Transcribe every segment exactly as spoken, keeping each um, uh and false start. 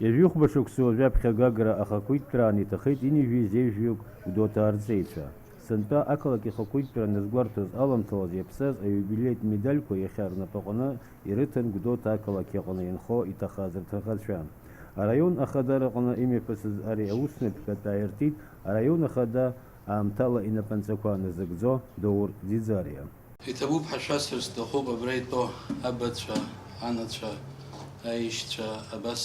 Ҩажәихәба шықәса уажәаԥхьа Гагра ахақәиҭтәраан иҭахеит ҩынҩажәи зеижәҩык Гәдоуҭаа рҵеицәа. Сынтәа ақалақь ахақәиҭтәра аназгәарҭоз аламҭалаз иаԥсаз аиубилеитә медальқәа иахьа рнапаҟны ирыҭан Гәдоуҭа ақалақь аҟны инхо иҭахаз рҭынхацәа. Араион ахадара аҟны имҩаԥысыз ари аусмҩаԥгатә ааиртит араион ахада аамҭала инапынҵақәа назыгӡо Даур Ӡиӡариа. Иҭабуп ҳәа шәасҳәар сҭахуп абра итәоу абацәа, анацәа, аишьцәа, абас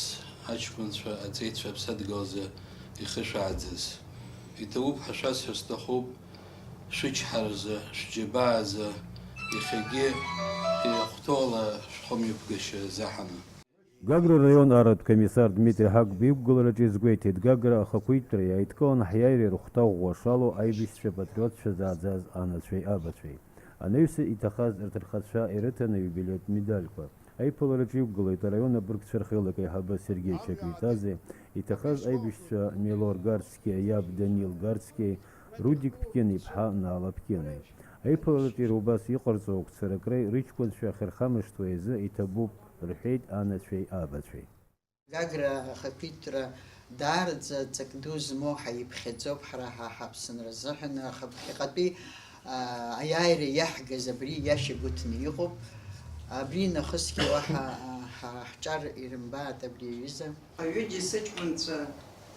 аҷкәынцәа, аҵеицәа аԥсадгьыл азы ихышәааӡаз. Иҭабуп ҳәа шәасҳәар сҭахуп шәычҳаразы, шәџьабааразы, иахьагьы иахәҭоу ала шәхымҩаԥгашьа заҳаны. Гагра раион арратә комиссар Дмитри Ҳагба иқәгылараҿы изгәеиҭеит, Гагра ахақәиҭтәра иааидкыланы ҳиааира рыхәҭа ӷәӷәа шалоу аибашьцәа патриотцәа зааӡаз анацәеи абацәеи. Анаҩсан иҭахаз рҭынхацәа ирыҭан аиубилеитә медальқәа. Аиԥылараҿы иқәгылеит араион абыргцәа рхеилак аиҳабы Сергеи Чаквитазе, иҭахаз аибашьцәа Милор Гарцкиа иаб Данил Гарцкиеи Рудик Ԥкьын-иԥҳа Нала Ԥкьыни. Аиԥылараҿы иара убас иҟарҵо агәцаракреи рыҷкәынцәа ахьырхамышҭуа изы иҭабуп, рҳәеит анацәеи абацәеи. Гагра ахақәиҭтәра даараӡа ҵак ду змоу ҳаиԥхьаӡоуп ҳара ҳа ҳаԥсынра азыҳәан, аха ԥхьаҟатәи, аа, аиааира иаҳгаз абри иашьагәыҭны иҟоуп. Абри нахысгьы уаҳа, аа, ҳара ҳҿар ирымбааит абри аҩыза. Аҩыџьа сыҷкәынцәа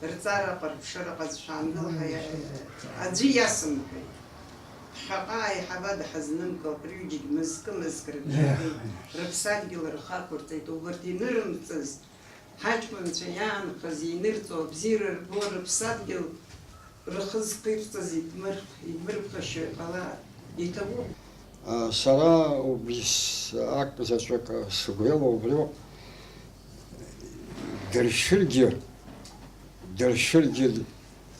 рҵара аҟарԥшара ҟазшәа аангыл ҳәа иа-, аӡәы иасымҳәеит. Ԥхьаҟа аиҳабы дҳазнымкылт, рҩыџьагь мызкы-мызкы рыбжьагеит, рыԥсадгьыл рхы ақәырҵеит, убарҭ инырымҵыз ҳаҷкәынцәа иаанхаз, инырҵо абзиара рбо, рыԥсадгьыл рхы зхирҵаз идмырх-, идмырԥхашьо иҟалар иҭабуп. Сара убри с-, акәзаҵәык сгәы иалоу убриоуп. Дыршьыргьы, дыршьыргьы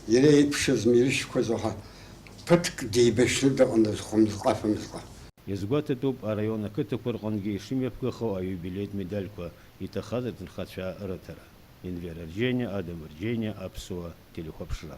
иара иеиԥшыз мирышьқәаз уаҳа ԥыҭк деибашьны дыҟамызт, хәымзҟа-фымзҟа. Иазгәаҭатәуп, араион ақыҭақәа рҟынгьы ишымҩаԥгахо аиубилеитә медальқәа иҭахаз рҭынхацәа рыҭара. Енвер Арџьениа, Адам Арџьениа, Аԥсуа телехәаԥшра.